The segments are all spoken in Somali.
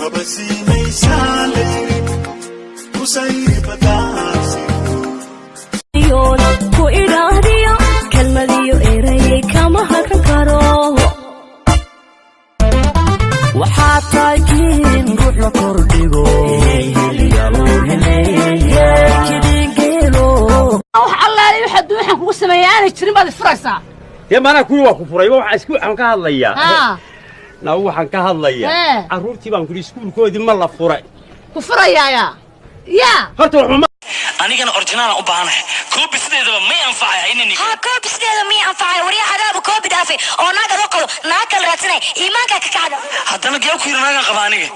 Qabasiimaysaa la yiri kusayri badaasi. Ku idhaahdiyo kelmadiyo erayay kama hakan karo. Waxaa tahay kiin ruux la kordhigo. Kidingeelo. Wax allaale waxa duuxan kugu sameeya aanay jirin baad ifuraysaa. Dee maanaa kuwii waa ku furay. Waxa isku waxaan ka hadlayaa Haa. Na waxaan ka hadlayaa Hee. Carruurtii baan kuli, iskuulkoodii ma la furay? Ku furayaaya yaa. Horta waxuma Anigana original u baahanahay. Koobi sideedaba may anfacaya inani. Haa, koobi sideeda mii anfacay. Waryaa, cadaaba koobi dhaafay oo naag adoo qabo naag kala raadsanay, iimaankaa ka kacda. Haddana gee ku yiri naagan qaba aniga?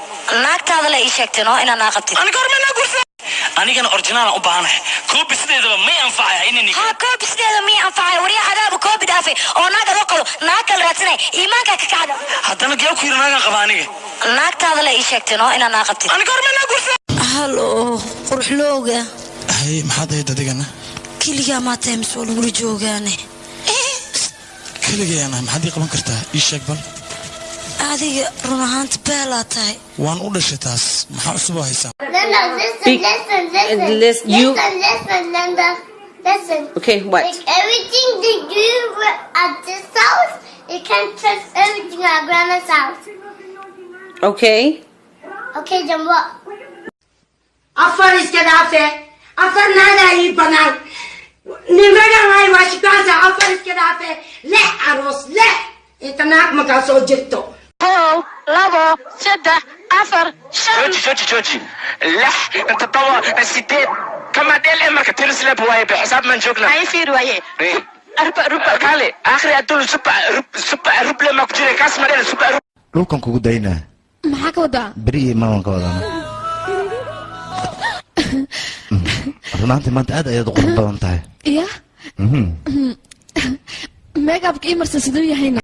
Naagtaada la ii sheegtay noo inaad naa qabtid. Aniga horma naa guursa. Anigana original u baahanahay. Koobi sideedaba may anfacaya inani. Haa, koobi sideeda mii anfacay. Waryaa, cadaaba koobi dhaafay oo naag adoo qabo naag kala raadsanay, iimaankaa ka kacda. Haddana gee ku yiri naagan qaba aniga? Naagtaada la ii sheegtay noo inaad naa qabtid. Aniga horma naa guursa. Halo, quruxlooga. Hay, maxaad ahayd adigana? Keligaa maa tahay mise waa lagula joogaane? Keligayaan ahay. Maxaad ii qaban kartaa? Ii sheeg bal. Adiga run ahaanta beelaa tahay. Waan u dhashay taas. Maxaa cusub oo haysaa? Linda, listen, listen, listen. You- Listen, listen, Linda. Listen. Okay, what? Like everything they do at this house, you can't trust everything at Grandma's house. Okay. Okay, then what? Afar iska dhaafe, afar naagaa ii banaan. Nimragahay waa shikaasa. Afar iska dhaafe, lix aroos, lix inta naag makaa soo jirto. Kow, labo, saddex, afar, shan. Jooji, jooji, jooji. Lix, toddoba, sideed kama dheel ee marka tirisleeb waaye be xisaab maan joognaa. Ay, fiir waaye. Arba ruba. Kaale aakhri adduun suba rub suba ruble ma ku jira kaas ma dheel suba rub. Dhulkan kugu daynaa. Maxaa ka wadaa? Beri iyo maaman ka wadaana. Runaantii maanta aad ayaad u qurux badan tahay. Ya, makeupka ii marsan siduu yahayna?